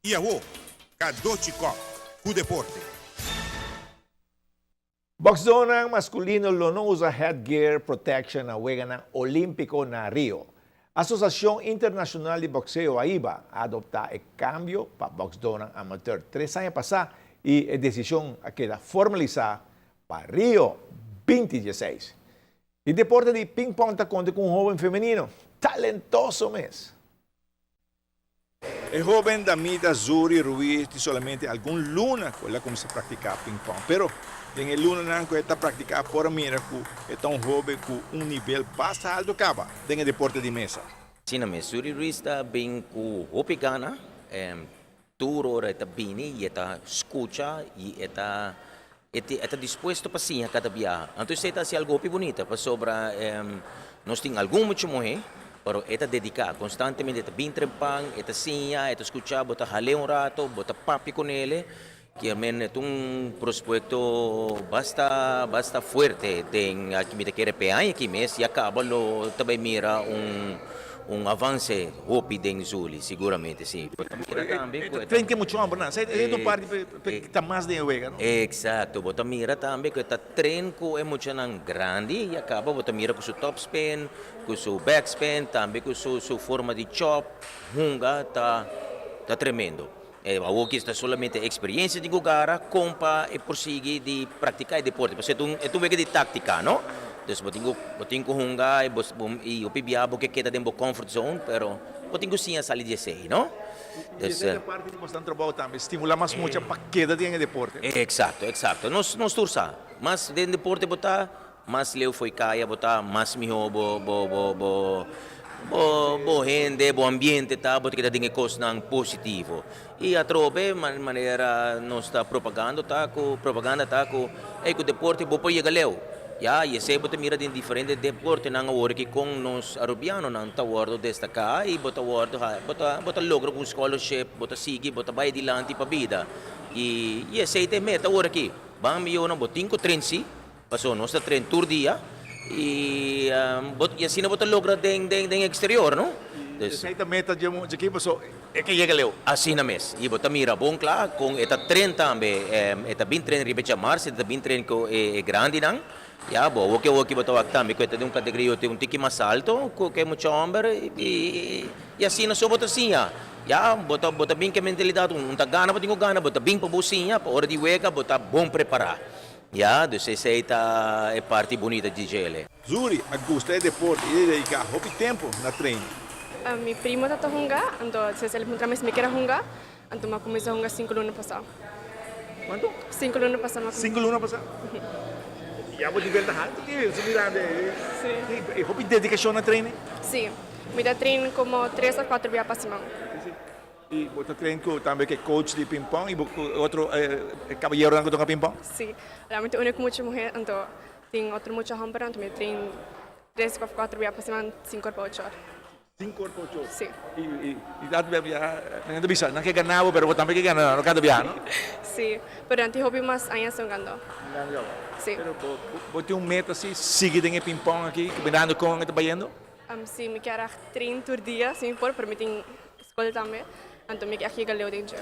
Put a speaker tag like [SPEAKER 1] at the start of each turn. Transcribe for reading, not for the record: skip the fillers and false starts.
[SPEAKER 1] I awo, Kadochi Kòk ku deporte.
[SPEAKER 2] Boxdónan maskulino lo no usa headgear protection na Weganan Olímpiko na Rio. Asosashon Internashonal di Boxeo, AIBA, a adoptá e kambio pa boxdónan amateur tres aña pasá i e desishon a keda formalisá pa Rio 2016. E deporte di ping-pong ta konta ku un hóben femenino talentoso mes. E hóben damita Zuri Ruiz tin solamente algun luna ku el a kuminsá praktiká ping-pong. Pero den e lunanan ku e ta praktiká por a mira ku e ta un hóben ku un nivel basta haltu kaba den e deporte di mesa.
[SPEAKER 3] Asina mes, Zuri Ruiz ta bin ku hopi gana. Tur ora e ta bini i e ta skucha i e ta e ta dispuesto pa siña kada biaha. Anto esei ta hasi algu hopi bunita pasobra nos tin algun mucha muhé pero e ta dediká konstantemente, e ta bin trempan, e ta siña, e ta skucha, bo ta hal'é un rato, bo ta papia ku nele. Kier men e ta un prospekto basta basta fuerte den aki mi ta kere p'e aña aki mes ya kaba lo ta bai mira un un avance hopi den Zuli siguramente si. Bo ta mira tambe ku e ta.
[SPEAKER 2] Train ke mucho homber nan, esei ta un parti pa e ta mas den e wega no?
[SPEAKER 3] Exacto, bo ta mira tambe ku e ta train ku e muchanan grandi ya kaba bo ta mira ku su topspin, ku su backspin, tambe ku su su forma di chop hunga ta ta tremendo. E awoki ta solamente experiencia di gugara con pa e por sigui di practica e deporte pasobra e ta un wega di tactica no dus bo tin cu bo tin cu hunga y bo y hopi bia bo ke keda den bo comfort zone pero bo tin cu siña sali di esey no.
[SPEAKER 2] Y esey ta parti di bosnan trabao tambe stimula mas mucha pa keda den e deporte.
[SPEAKER 3] Exacto exacto nos nos tur sa mas den deporte bo ta Mas leu fo'i kaya bo ta, mas mihó bo bo bo bo bo bo hende, bo ambiente ta, bo ta keda den e kosnan positivo. I atrobe manera nos ta propagando ta ku propaganda ta ku ey ku deporte bo por yega leu. Ya, i esei bo ta mira den diferente deportenan awor aki kon nos Arubianonan ta wòrdu destaká i bo ta wòrdu bo ta bo ta logra ku un scholarship, bo ta sigui, bo ta bai dilanti pa bida. I i esei ta e meta awor aki. Ban miyonan bo tin ku tren si. Paso nos ta train tur dia y y asina bo ta logra den den den exterior no.
[SPEAKER 2] Y esey ta meta dje dje paso e ke yega leu.
[SPEAKER 3] Asina mes y bo ta mira bon cla con e ta train tambe e ta bin train riba djamars e ta bin train cu e grandinan ya bo awoki awoki bo ta wak tambe cu e ta den un categoria un tiki mas alto cu e mucha homber y y asina so bo ta siña ya bo ta bo ta bin cu e mentalidad un ta gana bo tin cu gana bo ta bin pa bo siña pa ora di wega bo ta bon prepara. Ya, dus esei ta e parti bunita di djele.
[SPEAKER 2] Zuri a gusta e deporte i a dediká hopi tempu na training.
[SPEAKER 4] Mi primo ta ta hunga, anto despues el puntra mi si mi kier a hunga, anto mi a kuminsá hunga sinku luna pasá.
[SPEAKER 2] Kuantu?
[SPEAKER 4] Sinku luna pasá mi a kuminsá.
[SPEAKER 2] Sinku luna pasá? Ya bo nivel ta haltu ki su mirando e.
[SPEAKER 4] Si.
[SPEAKER 2] E hopi dedikashon na training?
[SPEAKER 4] Si, mi ta train komo tres òf kuater bia pa siman.
[SPEAKER 2] Si, si. I bo ta train ku tambe ke coach di ping pong i bo ku otro kabayeronan ku toka ping pong?
[SPEAKER 4] Si, realmente uni ku mucha muher anto tin otro mucha homber anto mi train tres of kuater bia pa siman sinku or pa ocho or.
[SPEAKER 2] Sinku or pa ocho or?
[SPEAKER 4] Si.
[SPEAKER 2] I i dat bia bia nan ta bisa nan ke gana bo pero bo tambe ke gana nan no kada bia no?
[SPEAKER 4] Si, pero nan tin hopi mas aña hungando.
[SPEAKER 2] Hungando kaba?
[SPEAKER 4] Si.
[SPEAKER 2] Pero bo bo tin un meta si sigui den e ping pong aki mirando kon e ta bayendo?
[SPEAKER 4] Si, mi kier a train tur dia si mi por pero mi tin Skol tambe, anto mi ke a yega leu den dje.